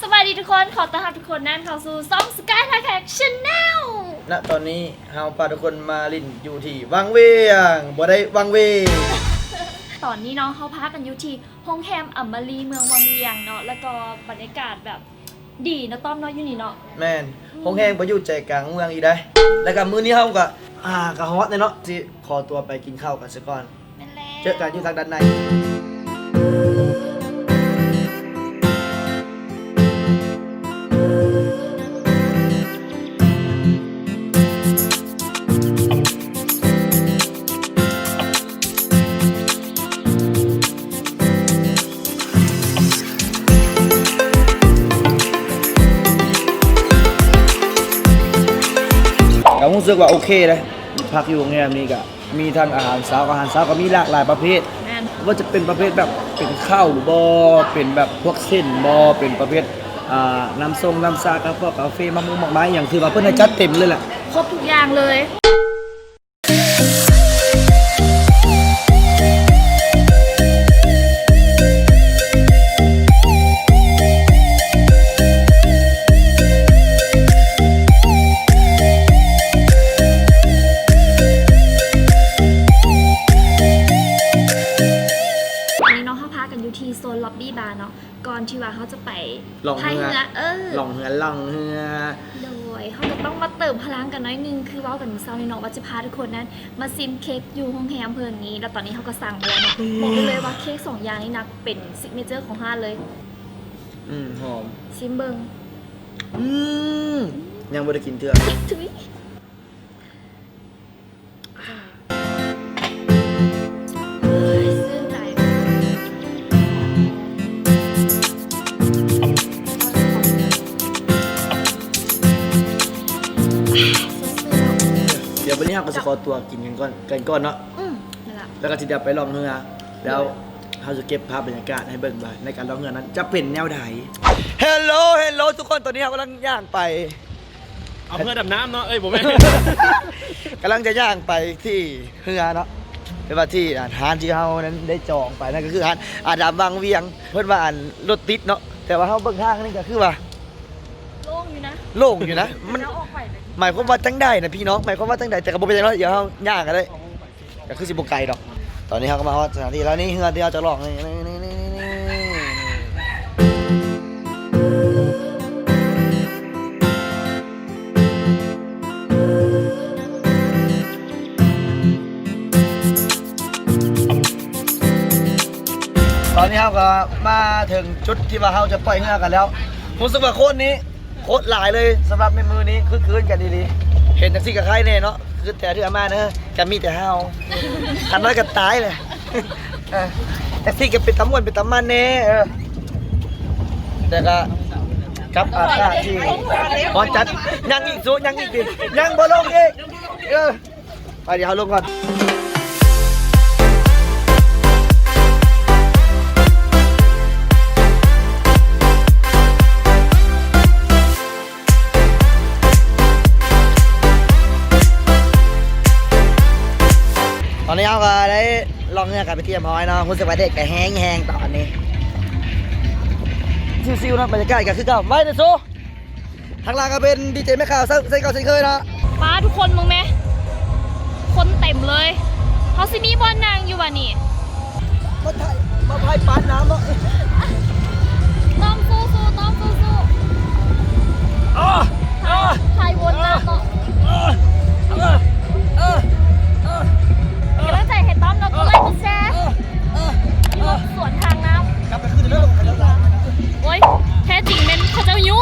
ສະບາຍດີທຸກຄົນ ຂໍຕ້ອນຮັບທຸກຄົນນັ້ນເຂົ້າສູ່ຊ່ອງ Sky Thai Cat Channel ນະຕອນນີ້ເຮົາພາທຸກຄົນມາຫຼິ້ນຢູ່ທີ່ວັງວຽງ ບໍ່ໄດ້ວັງເວງ. ຕອນນີ້ເນາະ ເຮົາພາກັນຢູ່ທີ່ໂຮງແຮມອຳມາລີເມືອງວັງວຽງເນາະ ແລ້ວກໍບັນຍາກາດແບບ ດີເນາະຕ້ອມເນາະ ຢູ່ນີ້ເນາະ. ແມ່ນ ອືມ ໂຮງແຮມກໍຢູ່ໃຈກາງເມືອງອີກໃດ໋. ແລ້ວກໍມື້ນີ້ເຮົາກໍ ອ່າ ກໍຮອດແລ້ວເນາະ ຊິຂໍຕົວໄປກິນເຂົ້າກັນຊະກ່ອນ. ແມ່ນແລ້ວ ເຈີກັນຢູ່ທາງດ້ານໃນ. ກໍຮູ້ສຶກວ່າໂອເຄເດ້ ພັກຢູ່ໂຮງແຮມນີ້ກໍມີທັງອາຫານເຊົ້າ ອາຫານເຊົ້າກໍມີຫຼາກຫຼາຍປະເພດ. ແມ່ນ ບໍ່ວ່າຈະເປັນປະເພດແບບເປັນເຂົ້າບໍ ເປັນແບບພວກເສັ້ນບໍ ເປັນປະເພດ ອ່າ ນ້ຳສົ້ມ ນ້ຳຊາ ກາຟອກ ກາເຟ ໝາກມຸ້ງ ໝາກໄມ້ ຫຍັງ ຖືວ່າເພິ່ນໃຫ້ຈັດເຕັມເລີຍແຫຼະ ຄົບທຸກຢ່າງເລີຍ. ຕອນນີ້ເນາະ ເຮົາພາກັນຢູ່ທີ່ໂຊນລັອບບີ້ບາເນາະ ກ່ອນທີ່ວ່າເຮົາຈະໄປພາຍເຮືອ ເອີ ລ່ອງເຮືອ ລ່ອງເຮືອ. ໂດຍ ເຮົາກໍຕ້ອງມາເຕີມພະລັງກັນໜ້ອຍໜຶ່ງ ຄືເວົ້າກັນມື້ເຊົ້ານີ້ເນາະ ວ່າຈະພາທຸກຄົນນັ້ນມາຊິມເຄ້ກຢູ່ໂຮງແຮມເພິ່ນນີ້ ແລ້ວຕອນນີ້ເຮົາກໍສັ່ງໄປແລ້ວເນາະ. ອືມ ບອກໄດ້ເລີຍວ່າເຄ້ກສອງຢ່າງນີ້ນະ ເປັນຊິກເນເຈີຂອງຮ້ານເລີຍ. ອືມ ຫອມ ຊິມເບິ່ງ. ອືມ ຍັງບໍ່ໄດ້ກິນເທື່ອ. ທຸຍ. ດຽວບັດນີ້ເຮົາກໍຊິຂໍຕົວກິນກັນກ່ອນ ກັນກ່ອນເນາະ. ອືມ ນັ້ນລະ ແລ້ວກໍຊິໄດ້ໄປລ່ອງເຮືອ ແລ້ວເຮົາຈະເກັບພາບບັນຍາກາດໃຫ້ເບິ່ງວ່າໃນການລ່ອງເຮືອນັ້ນຈະເປັນແນວໃດ. ເຮລໂລ ເຮລໂລ ທຸກຄົນ ຕອນນີ້ເຮົາກຳລັງຍ່າງໄປ ເອົາເຮືອດຳນ້ຳເນາະ ເອີຍ ບໍ່ແມ່ນ ກຳລັງຈະຍ່າງໄປທີ່ເຮືອເນາະ ແຕ່ວ່າທີ່ ອາ ຮ້ານທີ່ເຮົານັ້ນໄດ້ຈອງໄປນັ້ນກໍຄືຮ້ານອາດາມວັງວຽງ. ເພິ່ນວ່າ ອັນ ລົດຕິດເນາະ ແຕ່ວ່າເຮົາເບິ່ງທາງນີ້ກໍຄືວ່າໂລ່ງຢູ່ນະ ໂລ່ງຢູ່ນະ. ມັນ ເຮົາອອກໄປເລີຍ ໝາຍຄວາມວ່າຈັ່ງໃດນະພີ່ນ້ອງ? ໝາຍຄວາມວ່າຈັ່ງໃດ? ແຕ່ກໍບໍ່ເປັນຫຍັງເນາະ ດຽວເຮົາຍ່າງກໍໄດ້. ກໍຄືຊິບໍ່ໄກດອກ. ຕອນນີ້ເຮົາກໍມາຮອດສະຖານທີ່ແລ້ວ ນີ້ເຮືອທີ່ເຮົາຈະລ່ອງ ນີ້ ນີ້ ນີ້ ນີ້ ນີ້ ຕອນນີ້ເຮົາກໍມາເຖິງຈຸດທີ່ວ່າເຮົາຈະປ່ອຍເຮືອກັນແລ້ວ. ຮູ້ສຶກວ່າຄົນນີ້ ໂຄດຫຼາຍເລີຍ ສຳລັບໃນມື້ນີ້ ຄຶກຄື້ນກັນອີ່ຫຼີ. ເຫັນຈັ່ງຊີ້ກໍໄຄແດ່ເນາະ ຄືແຕ່ເທື່ອມາເນີ ກໍມີແຕ່ເຮົາ ຄັນນ້ອຍກໍຕາຍແຫຼະ. ເອີ ຈັ່ງຊີ້ກໍເປັນຕາມ່ວນເປັນຕາມັນແດ່. ເອີ ແຕ່ກໍກັບອາກາດທີ່ຮ້ອນຈັດ. ຍັງອີກ ສູ້ ຍັງອີກຕິ ຍັງບໍ່ລົງອີກ. ເອີ ໄປ ດຽວເຮົາລົງກ່ອນ. ຕອນນີ້ເຮົາກໍໄດ້ລ່ອງເຮືອກັນເປັນທີ່ຮຽບຮ້ອຍເນາະ. ຮູ້ສຶກວ່າແດດກໍແຮງໆ ຕອນນີ້ ຊິວໆ ເນາະ. ບັນຍາກາດກໍຄືເກົ່າ ໄວ້ເດີ ໂຊ. ທາງຫຼັງກໍເປັນດີເຈແມ່ຂາວ ເຊັ່ນເກົ່າເຊັ່ນເຄີຍເນາະ. ປ້າ ທຸກຄົນເບິ່ງແມ ຄົນເຕັມເລີຍ. ເຮົາຊິມີບ່ອນນັ່ງຢູ່ບາດນີ້ ມາຖ່າຍ ມາພາຍປາດນ້ຳເນາະ. ຕ້ອມສູ້ໆ ຕ້ອມສູ້ໆ. ຖ່າຍ ຖ່າຍວົນນ້ຳເນາະ. ເປັນກຳລັງໃຈໃຫ້ຕ້ອມເນາະ ກົດໄລກົດແຊ. ເອີ ເອີ ຢູ່ສວນທາງນ້ຳ ກັບໄປຄືນເດີ. ໂອ້ຍ ແທ້ຈິງແມ່ນເຂົາເຈົ້າຍຸ.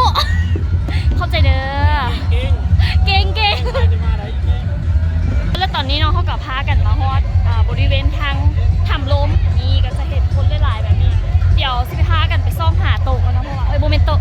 ຂອບໃຈເດີ. ເກັ່ງໆ ເກັ່ງໆ ແລ້ວຕອນນີ້ເນາະ ເຮົາກໍພາກັນມາຮອດ ອ່າ ບໍລິເວນທາງຖ້ຳລົມ. ນີ້ກໍຈະເຫັນຄົນຫຼາຍໆແບບນີ້. ດຽວຊິພາກັນໄປສ່ອງຫາໂຕະກ່ອນເນາະ ເພາະວ່າ ເອີຍ ບໍ່ແມ່ນໂຕະ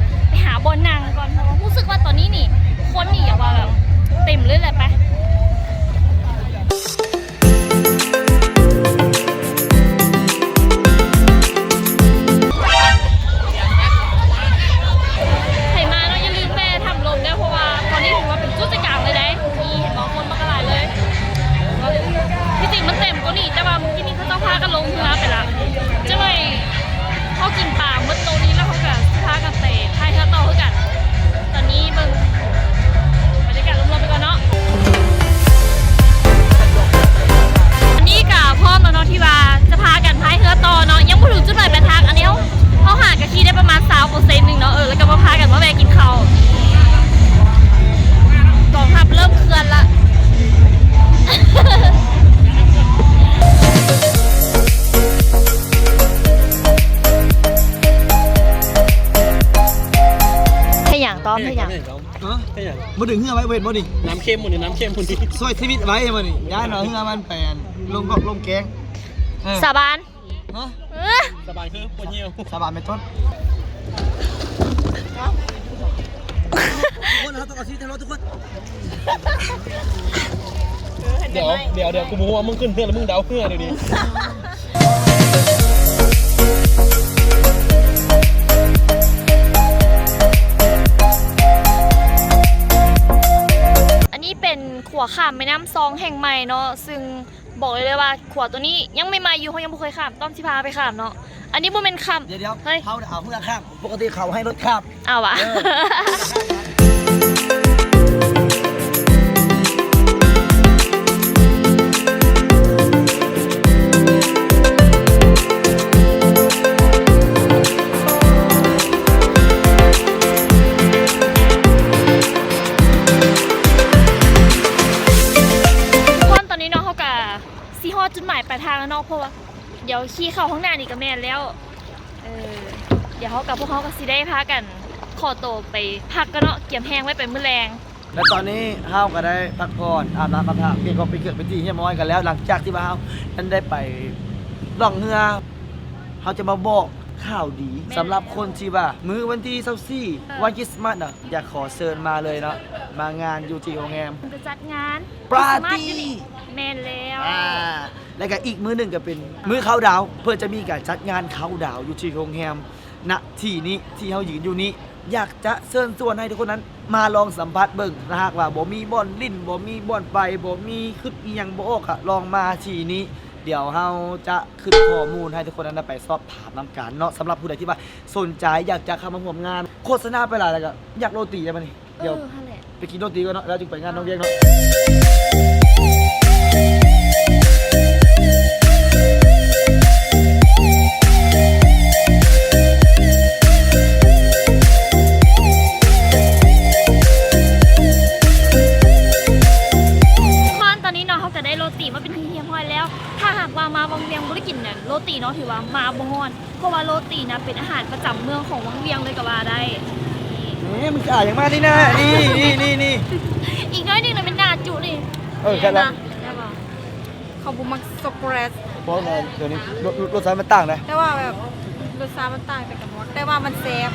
ເຮັດຫຍັງ? ຮະ? ເຮັດຫຍັງ? ບໍ່ດຶງເຮືອໄວ້ເຫັນບໍ່ນີ້? ນ້ຳເຄັມໝົດນີ້ ນ້ຳເຄັມໝົດນີ້ ຊ່ວຍຊີວິດໄວ້ໝົດນີ້ ຢ້ານວ່າເຮືອມັນໄປລົງກອກລົງແກງ. ເອີ ສາບານ. ຮະ? ເອີ ສາບານຄືບໍ່ຫິວ ສາບານເປັນຕົ້ນ. ທຸກຄົນ ເຮົາຕ້ອງເອົາຊີວິດໃຫ້ລອດທຸກຄົນ. ດຽວ ດຽວ ດຽວ ກູບໍ່ຮູ້ວ່າມຶງຂຶ້ນເຮືອແລ້ວມຶງດາວເຮືອດຽວນີ້. ອັນນີ້ເປັນຂົວຂ້າມແມ່ນ້ຳຊອງແຫ່ງໃໝ່ເນາະ ຊຶ່ງ ບອກໄດ້ເລີຍວ່າຂົວໂຕນີ້ຍັງໃໝ່ໆຢູ່ ເຮົາຍັງບໍ່ເຄີຍຂ້າມ ຕ້ອມຊິພາໄປຂ້າມເນາະ. ອັນນີ້ບໍ່ແມ່ນຂ້າມ ດຽວໆ ເຮີ້ຍ ເຮົາເອົາເຮືອຂ້າມ ປົກກະຕິເຂົາໃຫ້ລົດຂ້າມ. ເອົາຫວາ? ເອີ ທຸກຄົນ ຕອນນີ້ເນາະ ເຮົາກະຊິຮອດຈຸດໝາຍປາຍທາງແລ້ວເນາະ ເພາະວ່າດຽວຂີ່ເຂົ້າຫ້ອງນ້ຳນີ້ກະແມ່ນແລ້ວ. ເອີ ດຽວເຮົາກະ ພວກເຮົາກະຊິໄດ້ພາກັນຂໍໂຕໄປພັກກ່ອນເນາະ ກຽມແຮງໄວ້ໄປມື້ແລງ. ແລະຕອນນີ້ເຮົາກະໄດ້ພັກຜ່ອນ ອາບນ້ຳອາບທ່າ ປ່ຽນເຄື່ອງປ່ຽນກາຍເປັນທີ່ຮຽບຮ້ອຍກັນແລ້ວ ຫຼັງຈາກທີ່ວ່າເຮົານັ້ນໄດ້ໄປລ່ອງເຮືອ ເຮົາຈະມາບອກຂ່າວດີ ແມ່ນແລ້ວ ສຳລັບຄົນທີ່ວ່າມື້ວັນທີຊາວສີ່ ເອີ ວັນຄຣິສມາດນະ ຢາກຂໍເຊີນມາເລີຍເນາະ ມາງານຢູ່ທີ່ໂຮງແຮມ ເພິ່ນຈະຈັດງານປາຕີ້. ແມ່ນແລ້ວ ອາ ແລະກະອີກມື້ໜຶ່ງກະເປັນມື້ເຄົາດາວ ເພິ່ນຈະມີການຈັດງານເຄົາດາວຢູ່ທີ່ໂຮງແຮມ ນະທີ່ນີ້ທີ່ເຮົາຢືນຢູ່ນີ້ ຢາກຈະເຊີນຊວນໃຫ້ທຸກຄົນນັ້ນມາລອງສຳຜັດເບິ່ງ ຖ້າຫາກວ່າບໍ່ມີບ່ອນຫຼິ້ນ ບໍ່ມີບ່ອນໄປ ບໍ່ມີຄຶດອີ່ຫຍັງບໍ່ອອກ ກະລອງມາທີ່ນີ້ ດຽວເຮົາຈະຂຶ້ນຂໍ້ມູນໃຫ້ທຸກຄົນນັ້ນໄປສອບຖາມນຳກັນເນາະ. ສຳລັບຜູ້ໃດທີ່ວ່າສົນໃຈຢາກຈະເຂົ້າມາຮ່ວມງານ ໂຄສະນາໄປຫຼາຍແລ້ວກະຢາກໂລຕີໄດ໋ບັດນີ້. ດຽວ ເອີ ຫັ້ນແຫຼະ ໄປກິນໂລຕີກ່ອນເນາະ ແລ້ວຈຶ່ງໄປງານນ້ອງວຽງເນາະ. ທຸກຄົນ ຕອນນີ້ເນາະ ເຮົາກະໄດ້ໂລຕີມາເປັນທີ່ຮຽບຮ້ອຍແລ້ວ. ຖ້າຫາກວ່າມາວັງວຽງບໍ່ໄດ້ກິນໂລຕີເນາະ ຖືວ່າມາບໍ່ຮອດ. ເພາະວ່າໂລຕີນະເປັນອາຫານປະຈຳເມືອງຂອງວັງວຽງເລີຍກະວ່າໄດ້. ເອີ ມຶງຊິອາຫຍັງມານີ້ນະ ນີ້ ນີ້ ນີ້ ນີ້ ອີກໜ້ອຍໜຶ່ງນະແມ່ນໜ້າຈຸນີ້. ເອີ ແມ່ນລະ ແມ່ນລະ ເຂົາບໍ່ມັກຊັອກໂກແລັດ. ເພາະວ່າດຽວນີ້ລົດ ລົດ ລົດຊາຍມັນຕ່າງເດ້ ແຕ່ວ່າແບບລົດຊາຍມັນຕ່າງ ແຕ່ກະບໍ່ ແຕ່ວ່າມັນແຊບ.